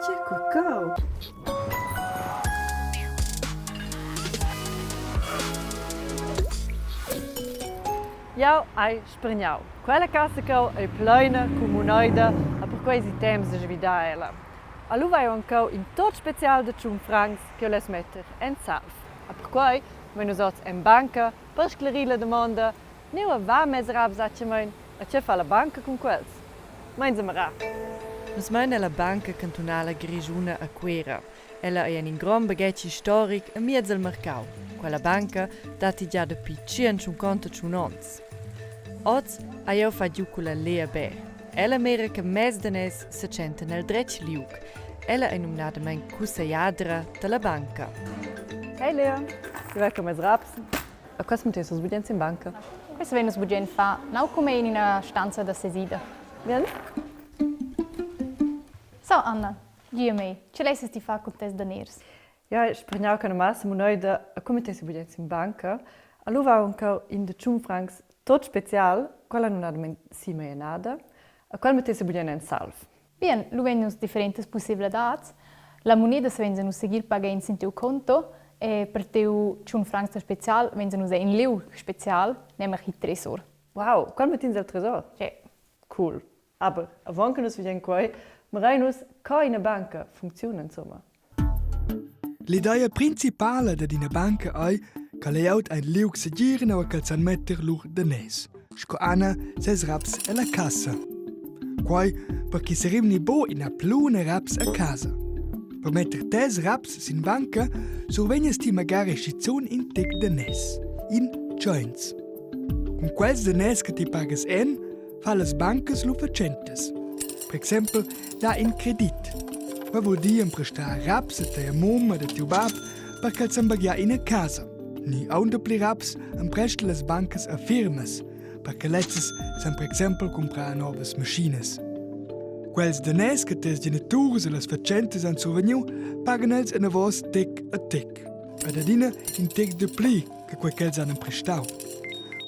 Tge cucau! Jau hai sprignau. Quella cassa cheu ei pleina cun muneida e perquei esi temps da svidar ella. Alura hai aunc cheu in tot special da tschun francs ch'jeu less metter en salv. E perquei mein nus oz en banca per sclerir la damonda, Nua va mes raps atgnamein e tge fa la banca cun quels? Meins a Nus mein ella Banca cantunala grischuna a Cuera. Ella ei en in grond baghetg historic amiez el marcau. Quella banca datti gia dapi tschient onns. Oz hai jeu fatg giu culla Lea Bär. Ella mira che mes daners setschentan el dretg liug. Ella ei numnadamein cussegliadra dalla banca. Hey Lea, ti vai con mes raps. A quest motiv nus bugen sin banca. Quest vein nus bugen far. Nau come in ina stanza da sesida. Bien. So Anna, gi a mei, ce lesses ti far cun tes daners? Ja, sprignau che massa muneida a come tes bugen sin banca. Allura aunc in de tschun francs tot special, quella non ha si mai nada. A quel mettesse bugen en salv. Bien, lu vein nus differentas pusseivladads. La muneda savein nus segir pagar sin tiu conto e per tiu tschun francs da special vein nus in liug special, nämlich il tresor. Wow, qual mettins el tresor? Sì. Cool. Aber avant che nus vegien quei, mirein nus co ina banca funcziuna insomma. L'ideia principala dad ina banca ei che layout ein liug segir nua ch'els san metter lur daners, sco Anna ses raps ella cassa. Quai per chi serimni bo ina pluna raps a casa. Per metter tes raps sin banca survegnas ti magari schizun in tec daners, in tscheins. Cun quels daners che ti pagas en, fa las bancas lur fatschentas. Per exempel dà in credit. Quai vul dir emprestar raps a tia mumma da tiu bab per ch'els san baghiar ina casa. Ni aunc dapli raps emprestan las bancas a firmas, per che lezzas san per exempel cumprar novas maschinas. Quels daners che tes geniturs e las fatschentas han survegniu, pagan els enavos tec a tec. Ed adina in tec dapli che quei ch'els han emprestau.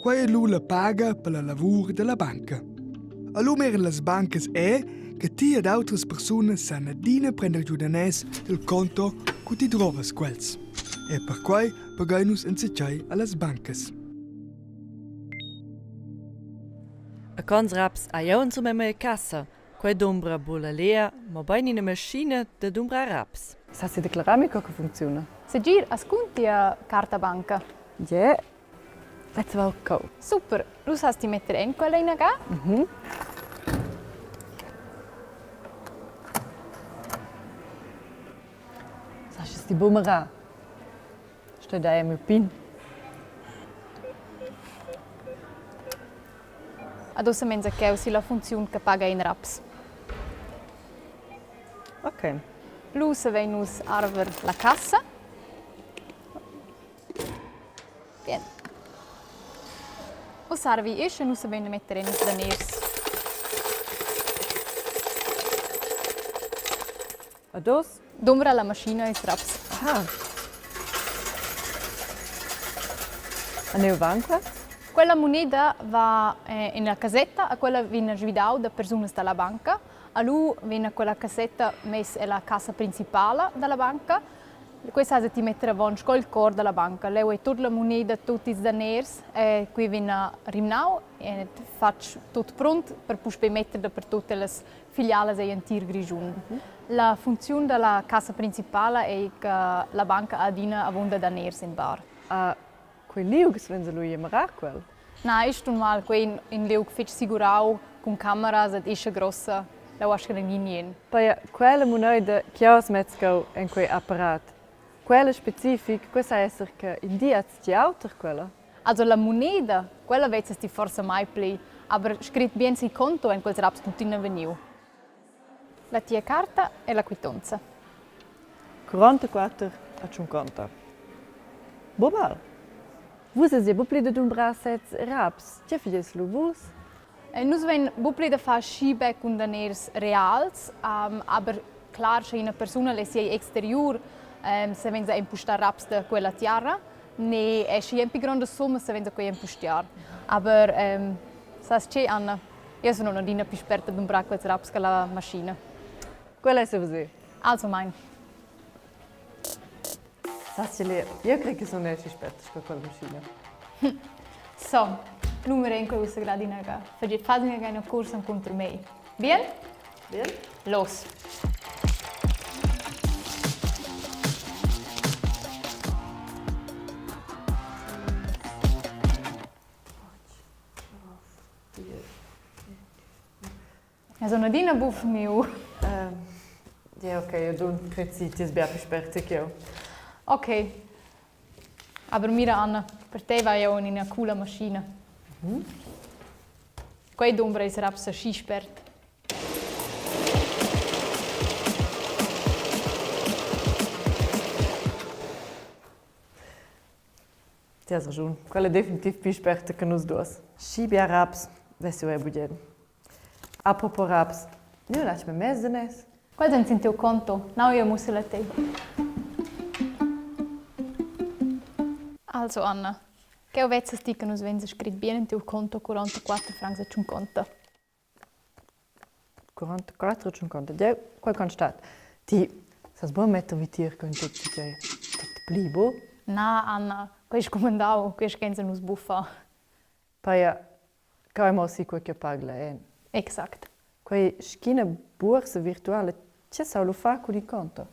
Quei ei lu la paga per la lavur dalla banca. Allura eran las bancas è che ti ed autras persunas san adina prender giu daners dil conto cu ti drovas quels. E perquei paghein nus enzatgei allas bancas. A cons raps hai jeu insumma mia cassa. Quei dumbra buca la Lea, mobein ina maschina da dumbrar raps. Sa si declarar mi co che funcziuna? Segir, ascunti a carta banca. Yeah. Let's va co. Super, lu sas ti metter en quella ina ga? Mhm. Sas ti bumera? Sto dai miu pin. Ad ussa menza cheu si la funziun che paga in raps. Ok. Lu savein nus arver la cassa. Bien. Ussa arvi isch e nus savein metter en ils daners. Ad oz? Dumbra la maschina ils raps. Ah. A neu van quels? Quella moneda va eh, en la casetta, a quella vegn svidau da persunas dalla banca. Allu vegn quella cassetta mess ella cassa principala dalla banca. Questa ha ti metter avon sco il cor dalla banca. Leu ei tut la moneda, tut ils daners e qui vegn rimnau e fatg tut pront per puspei metter dapertut ellas filialas egl entir Grischun. La funcziun dalla cassa principala ei che la banca ha adina avunda daners en bar. A quei liug vegn lu ir mirar quel? Na, ei stun mal, quei in, in liug fetg sigurau cun cameras ed escha grossa, leu astga negin ien. Pia quella muneida ch'jeu smez cheu en quei apparat, quella specific, quei sa esser che in di has ti auter quella? Also la muneda, quella vezzas ti forsa mai pli, aber scrit bien sil conto ein quels raps tuttina vegniu. La tia carta e la quittonza. 44 a 50. Buc mal. Vus eis buc pli da dumbrar sez raps. Tge fageis lu vus? Nus vein buc pli da far schi be cun daners reals, um, aber clar sche ina persuna less ei exteriur, um, se vegn sa empustar raps da quella tiara, ne è schi en pli gronda summa se vegn sa quei empustiar. Aber um, sas che Anna, io sono adina più sperta a dumbrar quels raps che la maschina. Quella è così. Also mein. Sas Lea, io crei che sun eschi spert sco quella maschina. So, nu mi renco ussa grad inaga. Fagit fas inaga ina cursa encunter mei. Bien? Bien. Los. Ja sun adina buc miu. Ja, ok, eu dun prezi ti es bia pli sperta ch'jeu. Ok. Aber mira Anna, per te vai jeu en ina coola maschina. Quei dumbra ils raps aschi spert. Ti has raschun. Quella è definitiv pli sperta che nus duas. Schi bia raps vess jeu era bugen. Apropos raps, nua lasci memez daners? Quels ein sin tiu conto. Nau jeu mussel a tei. Also Anna, cheu vezzas ti che nus vein scrit bien en tiu conto 44 francs e tschunconta. 44 tschunconta. Jeu, quei constat. Ti sas buca metter vitier cun tut tgei tut pli, bu? Na, Anna, quei scumandau, quei schenza nus buffar. Paia, quei mo si quei che pagla en. Exact. Quei sch'ina buorsa virtuala, tge sa lu far cun il conto?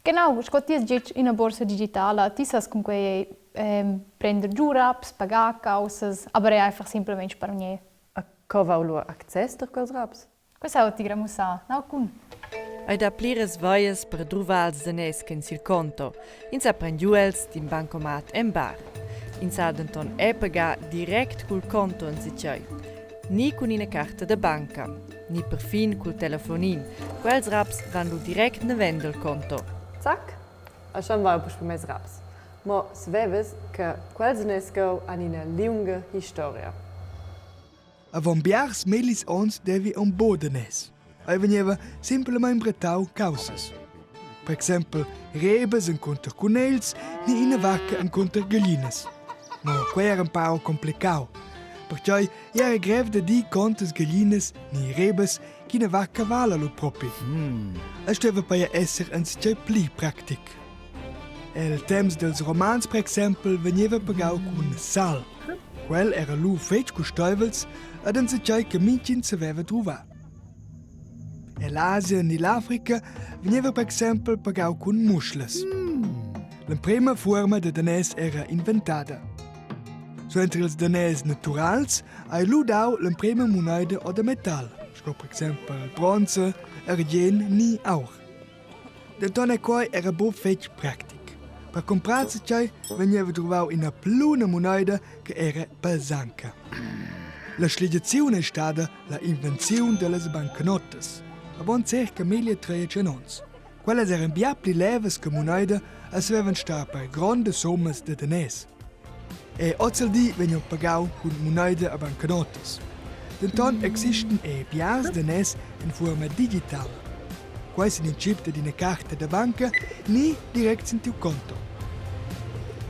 Genau, sco ti has detg, ina borsa digitala, ti sas cun quei ähm, prender giu raps, pagar caussas, aber è einfach simplemente spargner. A co vau lur access tar quels raps? Quei sa ti mussar, nau cun. Ei dat pliras vias per druvar els daners ch'ein sil conto. Ins ha prendiu els d'in bancomat en bar. Ins ha denton era pagar direct cul conto enzatgei. Ni cun ina carta da banca, ni perfin cul telefonin. Quels raps van lu direct naven dal conto. Zac, aschia vai puspei mes raps. Mo savevas che quels daners cheu han ina liunga historia. Avon biars mellis onns devi aunc buc daners. Ei vegneva semplamein brettau caussas. Per exempel rebas encunter cunegls ni ina vacca encunter gaglinas. Mo quei era empau complicau, pertgei ei era grev da dir contas gaglinas ni rebas ch'ina vacca vala lu propi. Ei stueva peia esser enzatgei pli practic. El temps dels Romans per exempel vegneva pagau cun sal. Quel era lu fetg custeivels ed enzatgei che mintgin saveva druvar. Ell'Asia ni l'Africa vegneva per exempel pagau cun muschlas. L'emprema fuorma da daners era inventada. Suenter ils daners naturals hai lu dau l'emprema muneida o da metal, sco per exempel bronza, argien ni aur. Denton ei quei era buc fetg practic. Per cumprar zatgei vegneva druvau ina pluna muneida che era pesanca. La schligiaziun ei stada la invenziun dallas bancnotas avon circa 1300 onns. Quellas eran bia pli levas che muneida e savevan star per grondas summas da daners. E ozildi vegnan pagau cun muneida e bancnotas. Denton existan era biars daners en fuorma digitala. Quei sin in chip dad ina carta da banca ni direct sin tiu conto.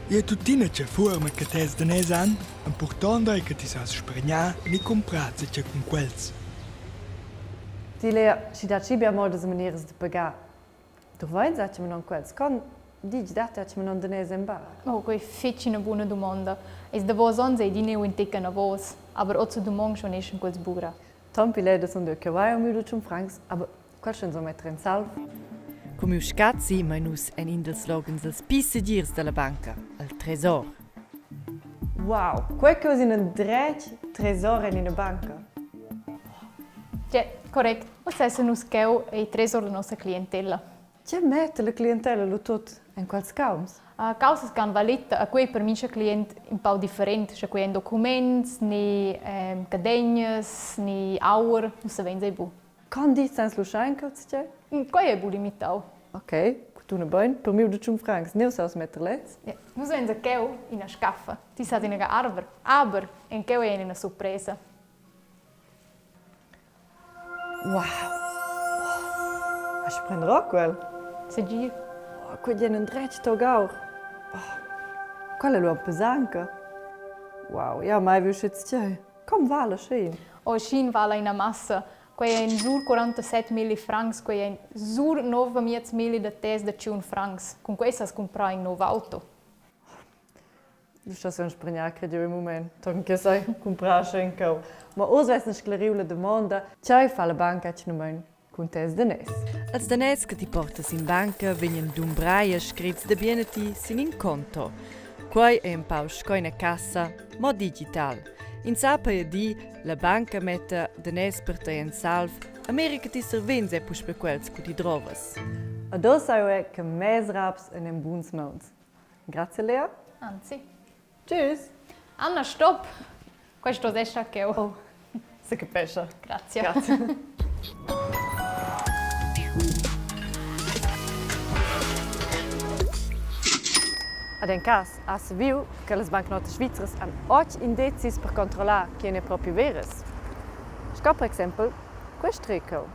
Ei tuttina tgei fuorma che tes daners han, impurtont ei che ti sas spargnar ni cumprar zatgei cun quels. Ti Lea, schi dat schi bia modas e manieras da pagar. Dovrein zatgei non quels? Con ditg dat zatgei non daners en bar? Oh, quei è fetg ina buna domanda. Ils davos onns ei adina iu in tec anavos, aber oz dumogn schon eschen quels buca. Ton pli leda sun jeu che vai a miu tschun francs, aber quels ston metter en salv. Cu miu scazi mein nus en in dils loghens els pli segirs dalla banca, al tresor. Wow, quei cheu es in dretg tresor en ina banca. Tge, correct. Uss essan nus cheu ei tresor la nossa clientella. Tge metta la clientella lu tut en quels caums? Caussas che han valeta, a quei per mintga client in pau different, sche quei ein documents ni cadegnas ni aur, nus savein ei buc. Con dis sens lu schein cheu tgei? Quei ei buc limitau. Ok, tuna bein. Per miu da tschun francs, neu saus metter lez. Ja, nus vein cheu ina scaffa. Ti sas inaga arver, aber en cheu ei ina surpresa. Wow! Hast du prender quel? Segir. Oh, quel è un dretg toc aur. Oh, quella è lu pesanca. Wow, ja mai vu schez tgei. Com vala schi? Oh, schin vala ina massa. Quei ein sur 47 milli francs, quei ein sur 9,5 milli da tes da tschun francs. Cun quei sas cumprar in nov auto. Du stos aunc spregnar, cred jeu il mument, tochen che sai cumprar aschia in cheu. Ma oz vessen sclariu la damonda, tgei fa la banca atgnamein cun tes daners? Els daners che ti portas in banca vegnan dumbrai e scrits da bien a ti sin in conto. Quei ei empau sco ina cassa, mo digital. Ins sa pia dir, la banca metta daners per tei en salv, a mira che ti survegns è puspei quels cu ti drovas. Ed oz sai jeu che mes raps ein en buns mauns. Grazie Lea. Anzi. Tschüss. Anna, stop! Questo esce cheu. Oh, secapescha. Grazie. Grazie. Ad en cas ha saviu che las bancnotas svizras han otg indezis per controllar ch'ei è propi veras. Sco per exempel quest trico.